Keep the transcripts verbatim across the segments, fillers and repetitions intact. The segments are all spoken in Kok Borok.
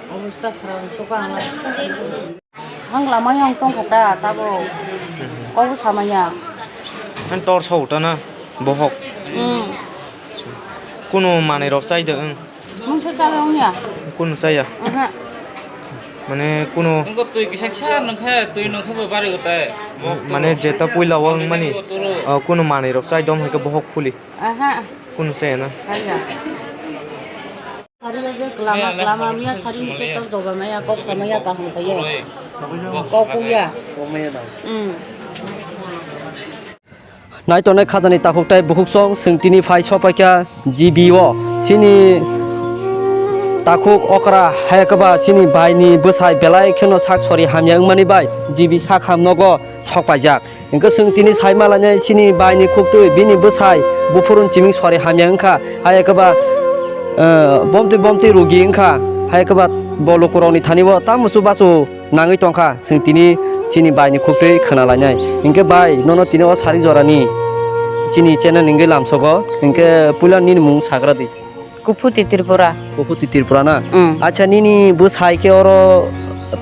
Obostha kharap wngkha ang. Hang lama yang tongkha ta, tabo. Kok samaya. Ang tor sa uta na, bohok. Hmm. Kuno manwi rok chai de, wng. Mungsa chai wng ya? Kuno chaya. Aha. Mane kuno. Wngkha twi kisa kisa nungkha, twi nungkha bo bari utai. Mane jeta puila wng mani, ah, kuno manwi rok chai dom hai khe bohok phuli. Aha. Kuno chaya na. Chaya. Sari o je kwlama kwlama miya sari ni se tok joba maya kok samaya kaham khaye. Kok kuya. Hmm. Naitongnai khajani takhuk tei bukhuksong chwng tini phai sokpaikha G B o. Chini takhuk okra hai kwba chini baini bwsai belai kheno sak sori hamya wngmani bai G B sak ham nogo sokpaijak. Hingke chwng tini sai malainai chini baini khuktwi bini bwsai buphurun chiming sori hamya wngkha, hai khe ba, eh, bomtwi bomtwi rugi wngkha, hai khe ba bo lukurokni thani o tamo chubachu nangwi tongkha, chwng tini chini baini khuktwi khwnalainai. Hingke bai nono tini o sari jorani chini channel hingke lamsogo, hingke puila nini mung sagra di. Kuphuti Tripura. Kuphuti Tripura na? Mm. Acha, nini bwsai khe oro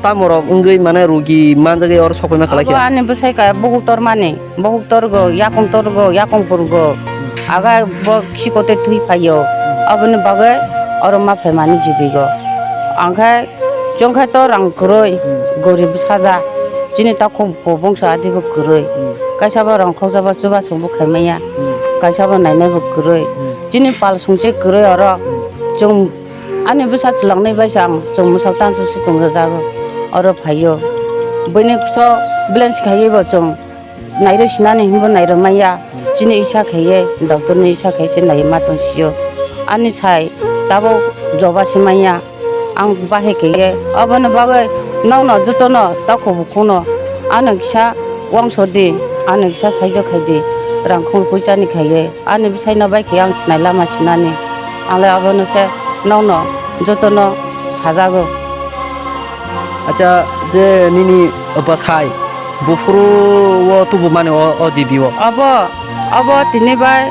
tamo rok wngwi mane rugi manjagwi oro sokpaima khlai khe? Abo ani bwsai ka buhuk tormani, buhuk torgo, yakung torgo, yakung purgo. Aga bo sikotwi thwi phaio. Aboni bagwi oro ma phaimani jibigo. Angkhe chwngkhe to rang kwrwi, gorib saja. Chini takhuk Bo bongso adibo kwrwi. Hmm. Kaisa bo rang khoksa bo chubachu bo khaimaya. Hmm. Kaisa bo nainai bo kwrwi. Hmm. Chini pal songche kwrwi oro. Hmm. Chwng ani bwsa chwlangnai bai se ang chwng mwsak tansu se tongjago. Oro phaio. Buini kso balance khaiwi bo chwng nairwi sinani hinbo nairwi maya. Hmm. Chini isa khaiye doctor ni isa khai se naiwi ma tong sio. Ani sai tabuk joba se maya. Ang bahai kaiye, aboni bagwi nokno jotono takhuk bukhuno ano kisa wangso di, ano kisa saijo khai di, rang khum puisa ni khaiye, ani bwsai no bai khe ang sinai lama sinani, ang le abono se nokno jotono sajago. Acha, je nini bwsai buphuru o tubumani o, o G B o? Abo, abo tini bai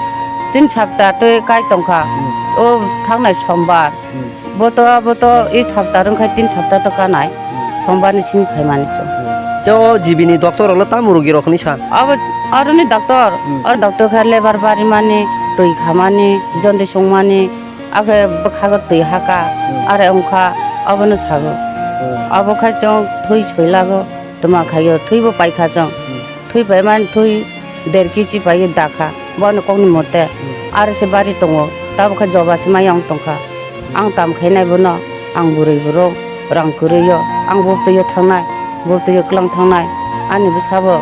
tin sapta twi kai tongkha. Hmm. O thangnai sombar. Hmm. Bo to, abo to, i sapta wngkha tin sapta to kanai. Hmm. Sombar ni simi phaimani chwng. Hmm. Che o G B ni doctor rok le tamo rogi rok ni sa? Abo, aroni doctor, Hmm. Aro doctor kha lebar barimani, twi khamani, jondi songmani, akhe bwkhago twi haka, Hmm. Are wngkha, abono sago. Hmm. Abo kha chwng thwi soilago, twma khaio, thwibo paikha chwng. Hmm. Thwi paimani thwi der kg pai dakha, bono kokni mote. Hmm. Are se bari tongo, tabukhe joba se maya wng tongkha. Ang tam khainai bono, ang bwrwi borok, rang kwrwi o, ang bo twi o thangnai, bo twi o kwlang thangnai, ani bwsa bo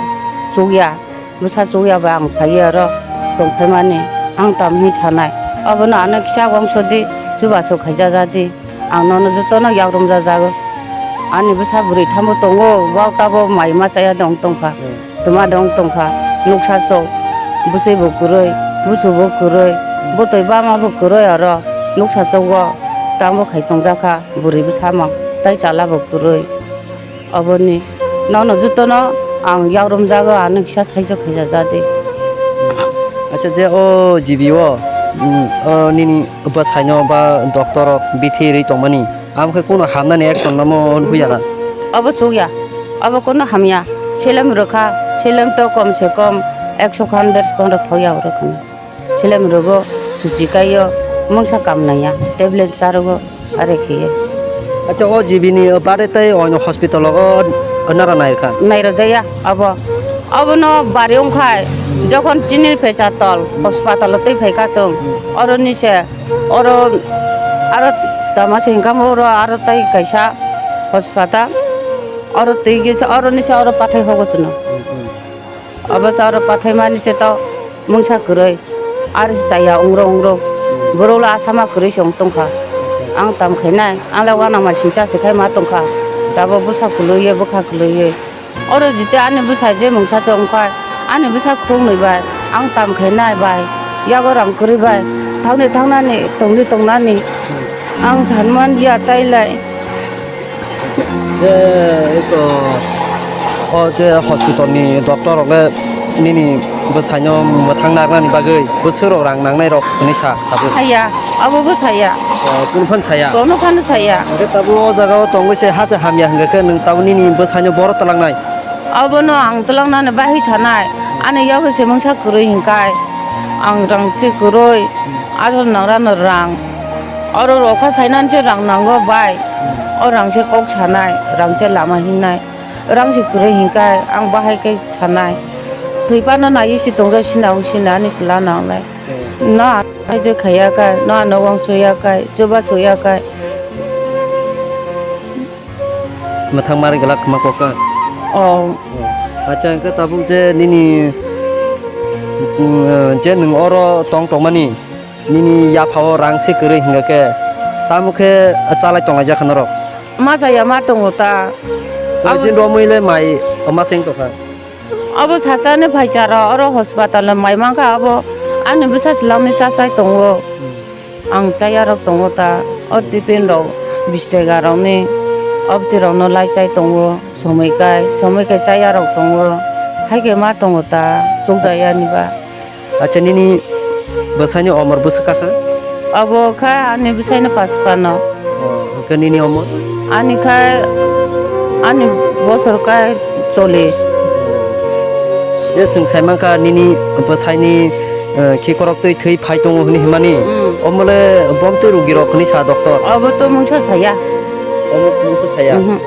chukya, bwsa chukya ba ang phaiya oro tong phaimani, ang tam hinwi sanai, obono ano kisa wngso di, chubachu khaija ja di. Ang nono jotono yak romjajago. Ani bwsa bwrwi thambo tongo, wak tabo mai ma chaya de wng tongkha. Hmm. Twma de wng tongkha. Nuksa chok, bwswi bo kwrwi, busu bo kwrwi, Hmm. Bwtwi bama bo kwrwi oro. Nuksa chok o tamo khai tongjakha, bwrwi bwsamung, tai chala bo kwrwi. Oboni nono jotono ang yak romjago, ano kisa saijo khaija jadi. Acha, je o G B o, mm, o nini bwsaino ba doctor o bithi rwi tongmani, amo khe kuno hamnani action lamo hwnwi ya na? Obo chukya, obo kuno hamya. Selem rwkha, selem to kom se kom ekso khan, derso khan rok thokya oro kheno. Selem rwgo, suchi kaio, mungsa kam nangya, tablet charogo, are khiye. Acha, o G B ni bade tei oino hospital o nara nairwkha? Nairwjaya, obo. Obono bari wngkhai, jokhon chini phecha tol, hospital o twi phaikha chwng, oroni se, oro, aro tama se hwnkha oro aro tei kaisa hospital, oro twi kisa, oroni se oro pathai hogo chwngno. Obo se oro pathaimani se to mungsa kwrwi. Aro se chaya ungro ungro. Borok le asama kwrwi se wng tongkha. Ang tam khainai, ang le uanama singcha se khai ma tongkha. Tabuk bwsa kwlwiwi, bwkha kwlwiwi. Oro jite ani bwsa je mungsa se wngkha, ani bwsa khuluknwi bai, ang tam khainai bai, yago rang kwrwi bai, thangni thangnani, tongni tongnani. Ang sanman ya tailai. Je, eko, o je hospital ni doctor rok le nini bwsaino mwthang narnani bagwi bwswkrok rang nangnairok hwnwi sa tabuk. Haya, abo bo saya. O, kunu phano saya? Kono phano saya. Hwnkhe tabuk o jagao tongwi se hacha hamya hwnkhe khe nwng tabuk nini bwsaino boro twlangnai? Abono ang twlangnani bahai sanai. Ani yago se mungsa kwrwi hinkai. Ang rang se kwrwi. Asol nangrano rang. Oro rok khai phainani se rang nango bai. O rang se kok sanai, rang se lama hinnai. Rang se kwrwi hinkai ang bahai khe sanai. Thwi phano naiwi se tongjak sina wng sina ani chwla nanglai. No ano je khaiya kai, no ano wngsuya kai, chubasu ya kai. Mwthang mari glak khma kok ka? Oh. Acha, hwnkhe tabuk je nini, mm, je nwng oro tong tongmani, nini yaphao rang se kwrwi hwnkhe khe, tamo khe chalai tonglaijak kha norok? Ma chaya ma tongo ta. Abo din romwi le mai ma seng tokha. Abo sachani phaicharo oro hospital o mai mankha, abo ani bwsa swlangni chachai tongo. Ang chayarok tongo ta, o tiffin rok bish taka rokni, obwtwi rokno lai chai tongo, somoi kai, somoi kai chayarok tongo, hai khe ma tongo ta, chukjaya ni ba. Acha, nini bwsaini omor bwswk kakha? Abo kha ani bwsaini paspano. Oh, hwnkhe nini omor? Ani kha, ani bosor kha chollish. Je chwng sai mankha nini bwsaini, eh, khikorok twi thwi phai tongo hwnwi himani. Mm. Omole bomtwi rugirok hwnwi sa doctor. Abo to mungsa saya. Omo mungsa saya? Mhm.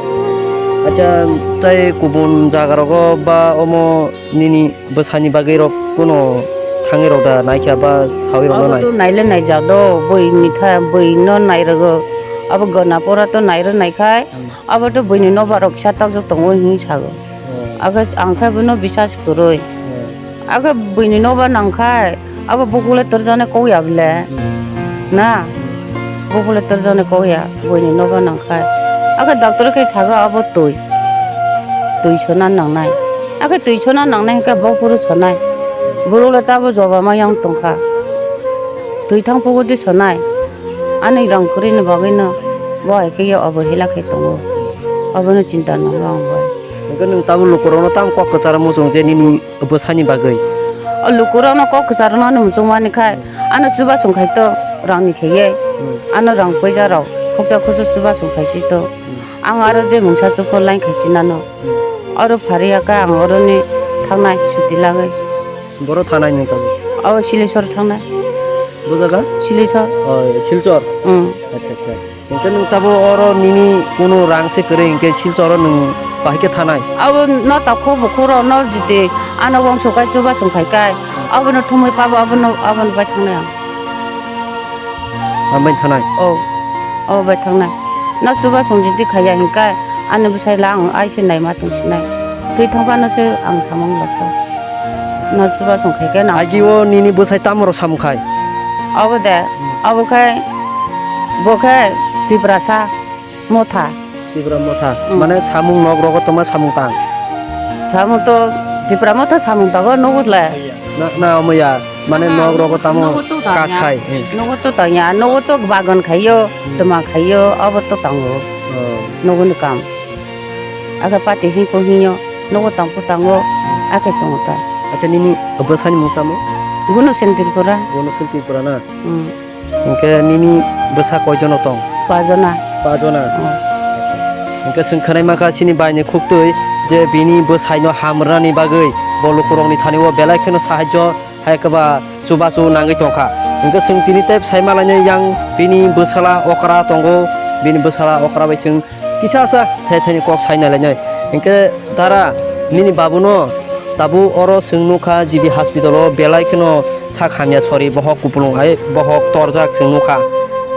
Acha, tai kubun jagarogo ba omo nini bwsani bagwi rok kuno thangwi rok da naikha ba sawi rok no nai? Abo to naile naijak do, bui ni tha, bui no nai rwgo. Abo gana pora to nai rw nai khai, hmm, abo to bui ni nobar rok kisa tokjak tongo hwnwi sago. Hmm. Abo ang khe bono bisas kwrwi. Hmm. Abo bui ni nobar nang khai, abo bukhuk le torjaknai kok ya bole. Hmm. Na? Hmm. Bukhuk le torjaknai kok ya, bui ni nobar nang khai. Abo doctor khe sago abo twi. Twi sona nangnai. Akhe twi sona nangnai hwnkhe bo phuru sonai. Borok le tabo joba ma yang tongkha. Twi thang phuru di sonai. Ani rang kwrwini bagwino bo hai khe yo obohela khe tongo. Obono chinta nango ang bai. Hwnkhe nwng tabuk lukurokno tamo kok kwcharo muchung je nini bwsani bagwi? O lukurokno kok kwcharno ani muchung mani khai ano chubachu khai to rangni kheye. Hmm. Ano rang puijarok khoksa khoksa chubachu khai si to. Hmm. Ang aro je mungsa chukphur line khai si nano. Oro phariya khe ang oroni thangnai chuti lagwi. Boro thangnai nwng tabuk? Abo Silesor thangnai. Bo jaga? Silesor. Oh, Silchor? Mm. Acha, acha. Hwnkhe nwng tabuk oro nini kunu rang se kwrwi hwnkhe Silchor o nwng bahai khe thangnai? Abo no takhu bukhuro no jiti ano wngsukai chubachu khai kai. Abono thumwi pabo abono, abono bai thangnai ang. Ang bai thangnai? Oh. Abo bai thangnai. No chubachu jiti khaiya hinkai ani bwsai la ang ai se naima tongsinai. Twi thangphano se ang samung lokha. No chubachu khai khe nang. Agi o nini bwsai tamo rok samung khai? Abo de, abo khai, bo khai Tiprasa Motha. Tipra Motha. Mm. Mane samung nok rogo tongma samung tang? Samung to Tipra Motha samung tango, nugo le. Na, na omo ya, mane nok rogo tamo kas khai. Nugo to tangya, nugo to bagan khayo, hmm, tuma khayo, abo to tango. Oh. Nugo ni kam. Ake pati hingpo hingyo, nugo tangpo tango, ake tongo ta. Acha, nini bwsani mung tamo? Gunosen Tripura. Gunosen Tripura na? Hmm. Hwnkhe nini bwsa koi jono tong? Pajona. Pajona? Hmm. Hwnkhe chwng khwnai mankha chini baini khuktwi je bini bwsaino hamrwnani bagwi bo lukurokni thani o belai kheno sahajyo hai khe ba chubachu nangwi tongkha. Hwnkhe chwng tini tei sai malainai yang bini bwsala okra tongo, bini bwsala okra bai chwng kisa sa thai thaini kok sai nai lainai. Hwnkhe dara nini babuno tabuk oro chwng nukha G B hospital o belai kheno sak hamya sori bohok kupulung hai bohok torjak chwng nukha.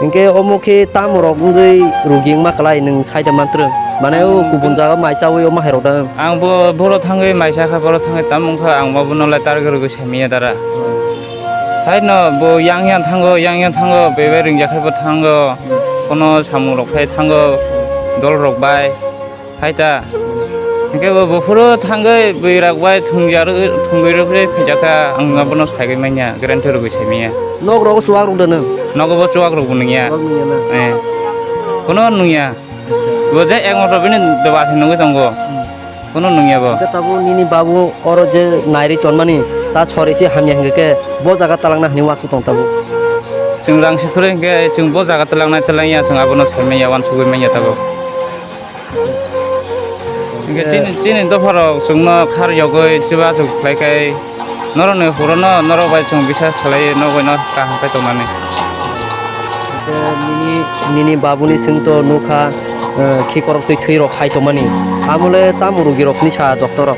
Hwnkhe omo khe tamo rok wngwi rugi wngma kwlai nwng saida mantrwng? Mane o kubun jaga mai chawi omo hai rok da wng? Ang bo boro thangwi mai cha kha, boro thangwi tamo wngkha ang ma bono letter gurugwi samiya dara. Hai no bo yang yang thango, yang yang thango, bebak ringjak khai bo thango, kono samung rok khai thango, dol rok bai, hai ta. Hingke bo buphuru thangwi bwrwi rok bai thungwi rok bai phaijak kha, ang abono sagwi manya, guarantee rwgwi saimanya. Nok rogo chuwak rok da nwng? Nogo bo chuwak rok bo nungya. Chuwak nungya na? Eh. Kono nungya. Bo je ek motor bini doba khe nugwi tongo. Hmm. Kono nungya bo. Hwnkhe tabuk nini babu oro je nairwi tonmani, Ta sori se hamya hingke ke bo jaga talangna hwnwi uansuk tong tabuk. Chwng rang se kwrwi hingke chwng bo jaga talangnai talangya, chwng abono sai manya, uansugwi manya tabuk. Hingke chini, chini dopharok chwngno khar yogwi chubachu khlai khai norokni hurono norok bai chwng bisas khlaiwi norok bai no kaham khe tongnani. Nini, nini babuni chwngto nukha, eh, khikorok twi thwi rok phai tongmani. Amole tamo rugirok hwnwi sa doctor rok?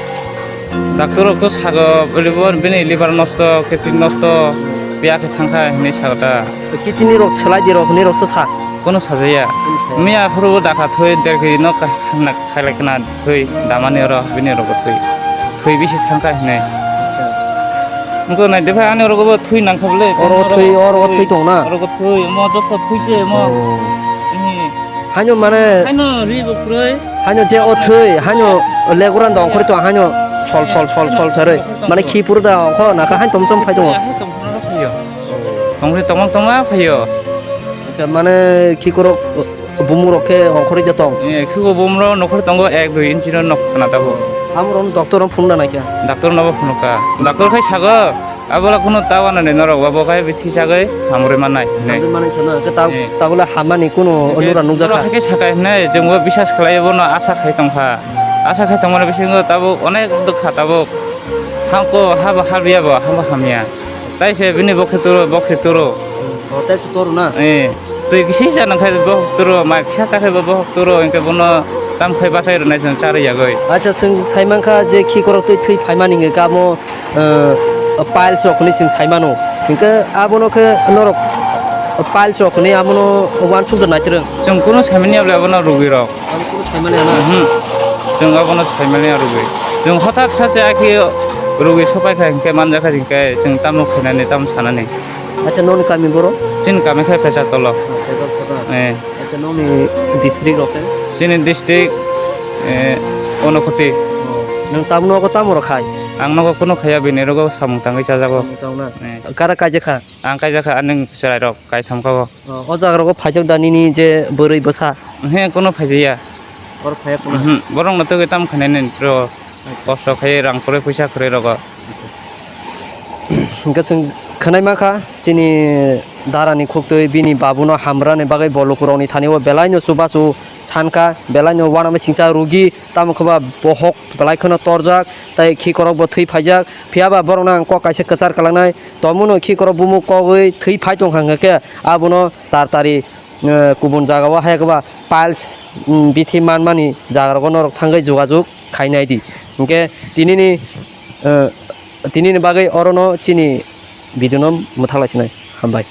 Doctor rok to sago, bini liver nosto, kidney nosto, piya khe thangkha hinwi sago ta. Kidney rok swlai di rok hinwi rok so sa? Kono sajaya. Kono sajaya. Miya phuru dakha thwi der kg no ka-, khanna khailai khna thwi damani oro bini oro bo thwi. Thwi bisi thangkha hinwi. Acha. Wngkha nai de phai ani oro bo thwi nangkha bole. Oro thwi, oro thwi tong na? Oro thwi, mo joto thwi se mo. Oh. Ini. Haino mane. Haino ri bo kwrwi. Haino je o thwi, haino leguran da ongkhorwi tong, haino sol, sol, sol, sol, sarwi. Mane khi puro da ongkho, naka haino tom chom phai tongo. Hai tom phano phaio. Tongri tongma tongma phaio. Acha, mane khikorok bumung rok khe ongkhorwi ja tong. Eh, khiko bumung rok nokhor tongo ek dui inchi no nok khna tabuk. Amoro doctor no phunukna naikha. Doctor no bo phunukha. Doctor khai sago, abola kunu ta wanani norok, abo khai bithi sagwi hamrwi mannai hinwi. Hamrwi mannai sana, khe ta-, eh, tabole hamani kunu onura nukjakha. Borok hai khe sakai hinwi, chwngbo bisas khlaiwi bono asa khai tongkha. Asa khai tongmani bisingo tabuk onek dukha tabuk. Hangko habo habya bo, habo hamya. Tai se bini bokhe turo, bokhe turo. O, tai se toro na? Eh, twi kisi sa nang khai bohok turo, mai kisa sa khai bohok turo, hingke bono tam khai bachai rwnai chwng charwi yagwi. Acha, chwng sai mankha je khikorok twi thwi phaimani hingke amo, eh, piles rok hinwi chwng sai mano. Hingke abono khe norok piles rok hinwi abono uansuk da naitrwng. Chwng kunu saimanya bole abono rugwi rok. Ang kunu saimanya na? Mhm. Chwng abono saimanya rugwi. Chwng hothat sache akhe rugwi sopaikha hingke manjakha hingke chwng tamo khainani tamo sanani. Acha, noni kami boro? Chini kami khe Pechartolo. Ah, Pechartolo. Eh. Acha, noni district rok khe? Chini district, eh, Unakoti. Oh. Nwng tamo nogo tamo rok khai? Ang nogo kunu khaiya, bini rogo samung tangwi chajago. Samung tangna? Eh. Kara kaijakha? Ang kaijakha, ani chwrairok kaitham kha o. O, o jaga rogo phaijak da nini je bwrwi bwsa? He, kono phaijaya. Oro phaiya kono? Mhm, borok no tugwi tam khainai ni tro. Kosto khai rang kwrwi, phaisa kwrwi rogo. Hwnkhe chwng khwnai mankha chini dara ni khuktwi bini babu no hamrani bagwi bo lukurok ni thani o belai no chubachu sankha, belai no uanama singcha rugi, tamo khe ba bohok belai kheno torjak, tei khikorok bo thwi phaijak. Phiya ba borok no ang kok kaisa kwchar kwlangnai. Tomono khikorok bumung kogwi thwi phai tongkha hwnkhe abono tartari, eh, kubun jagao hai khe ba piles, mm, bithi manmani jaga rogo norok thangwi jogajog khainai di. Hwnkhe tinini, eh, tinini bagwi orono chini video no mwthak lai sinai. Hambai.